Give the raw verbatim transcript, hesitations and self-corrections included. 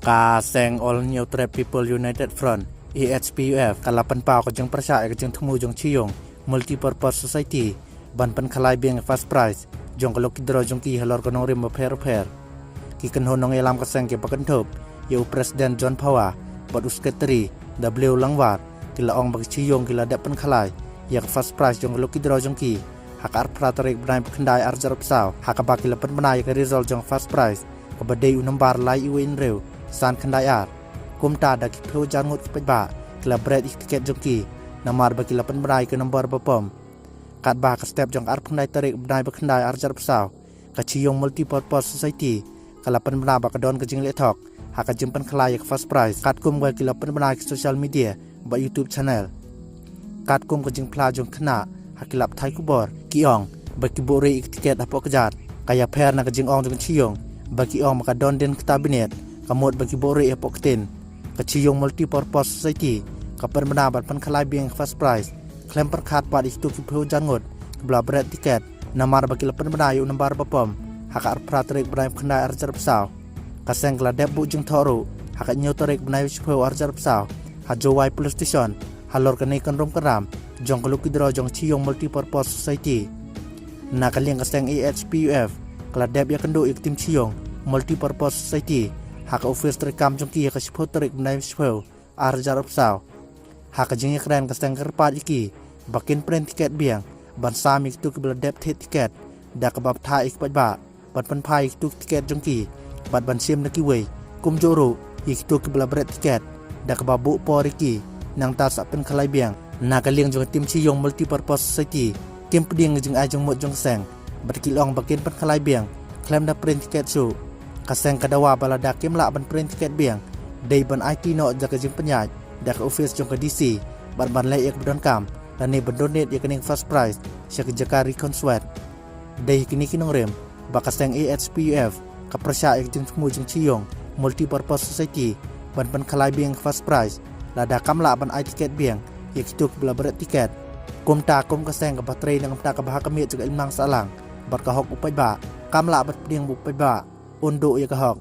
Ka seng All Hynñiewtrep People United Front, A H P U F, ka la pynpaw ka jingpyrshah ïa ka jingthmu jong Chiyong Multipurpose Society ban pynkhalai biang ïa ka first prize jong ka lucky draw jong ki halor ka nongrim bapher bapher. Ki kynhun nongïalam ka seng kiba kynthup ïa u President John Phawa bad u Secretary W Langwar ki la ong ba ki Chiyong ki la dep pynkhalai ïa ka first prize jong ka lucky draw jong ki ha ka arphew phra tarik bnai ba khyndai arhajar arphew saw, ha kaba ki la pynbna ïa ka result jong ka first prize kaba dei u nambar lai uwei hynriew san khyndai ar. Kumta da ki phew hajar ngut ki paidbah ki la bret ïa ka tiket jong ki, namar ba ki la pynbna ïa ka nambar bapom. Katba ha ka step jong ka arphew khyndai tarik bnai ba khyndai arhajar arphew saw, ka Chiyong Multipurpose Society ka la pynbna ba ka don ka jingleh thok ha ka jingpynkhalai ïa ka first prize, katkum ba ki la pynbna ha ki social media bad YouTube channel. Katkum ka jingphla jong ki khynnah ha ki lad pathai khubor, ki ong ba ki buhrieh ïa ka tiket hapoh kjat, ka ïapher na ka jingong jong ka Chiyong ba ki ong ba ka don dien kata bniat, ka mut ba ki buhrieh hapoh ktien. Ka Chiyong Multipurpose Society ka pynbna ban pynkhalai biang ïa ka first prize khlem pyrkhat pat ïa kito ki phew hajar ngut kiba la bret tiket, namar ba ki la pynbna ïa u nambar bapom ha ka arphew phra tarik bnai ba khyndai arhajar arphew saw. Ka seng ka la dep buh jingthoh ruh ha ka hynñiew tarik bnai ba shiphew arhajar arphew saw ha Jowai Police Station halor kane ka nongrim nongkynram jong ka lucky draw jong Chiyong Multipurpose Society. Na ka liang ka seng A H P U F ka la dep ïakynduh ïa ka tim Chiyong Multipurpose Society ha ka office treikam jong ki ha ka shiphew tarik bnai ba shiphew arhajar arphew saw. Ha ka jingïakren ka seng ka kyrpad ïa ki ba kin print tiket biang ban sam ïa kito kiba la dep thied tiket da kaba bthah ïa ki paidbah ban pynphai ïa kito ki tiket jong ki bad ban shim na kiwei, kumjuh ruh ïa kito kiba la bret tiket da kaba buh por ïa ki nangta sa pynkhalai biang. Na ka liang jong ka tim Chiyong Multipurpose Society kim pdiang ïa ka jingai jingmut jong ka seng bad ki la ong ba kin pynkhalai biang khlem da print tiket shuh. Ka seng ka dawa ba lada kim lah ban print tiket biang, dei ban aiti noh da ka jingpynïaid da ka office jong ka D C bad ban leh ïa kaba donkam lane ban donate ïa kane ka first prize sha ka jaka ri khunswet. Dei ha kine ki nongrim ba ka seng A H P U F ka pyrshah ïa ka jingthmu jong Chiyong Multipurpose Society ban pynkhalai biang ïa ka first prize lada kam lah ban ai tiket biang ïa kito kiba la bret tiket. Kumta kum ka seng kaba trei na ka bynta ka bha ka miat jong ka imlang sahlang bad ka hok u paidbah, kam lah ban pdiang ba u paidbah un duh ïa ka hok.